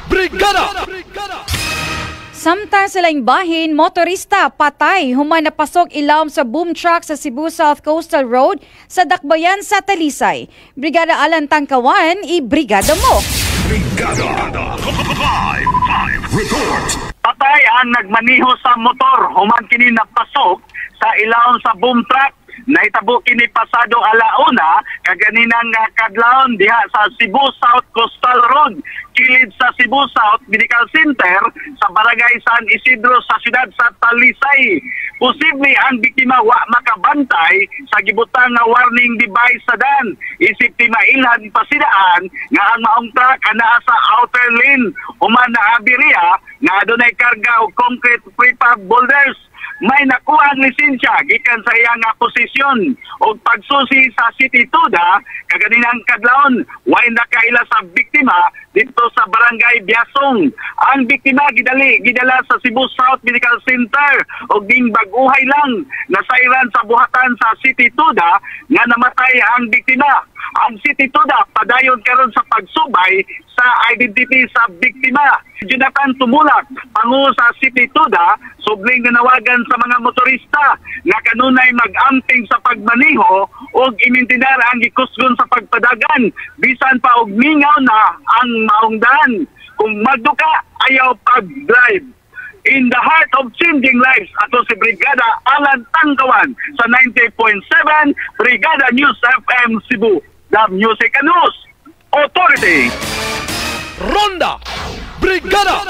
Brigada! Samtang sa laing bahin, motorista patay human napasok ilawom sa boom truck sa Cebu South Coastal Road sa Dakbayan sa Talisay. Brigada Alan Tangkawan, i-brigada mo! Brigada Live Live Report. Patay ang nagmaniho sa motor human kini napasok sa ilawom sa boom truck. Nahitabo kini pasado 1:00 kaganinang kadlawon diha sa Cebu South Coastal Road, kilid sa Cebu South Medical Center sa Barangay San Isidro sa siyudad sa Talisay. Posible ang biktima wa makabantay sa gibutang nga warning device sa dan. Isip ti mailhan pasidaan nga ang maong truck anaa sa outer lane human naabiriya nga adunay karga og concrete prefab boulders. May nakuha ang lisensya gikan sa iyang nga posisyon og pagsusi sa City Tuda kaganinang kadlawon, way nakaila sa biktima dito sa Barangay Biasong. Ang biktima gidala sa Cebu South Medical Center og ding bag-uhay lang nasairan sa buhatan sa City Tuda nga namatay ang biktima. Ang City Tuda padayon karon sa pagsubay sa identity sa biktima. Jonathan Tumulak, pangulo sa City Tuda, subling nanawagan sa mga motorista nga kanunay mag-amping sa pagmaniho og imintinar ang gikusgon sa pagpadagan bisan pa og mingaw na ang maong daan. Kung magduka, ayaw pag-drive. In the heart of changing lives, ato si Brigada Alan Tangkawan sa 90.7 Brigada News FM Cebu. The Music and News Authority. Ronda Brigada!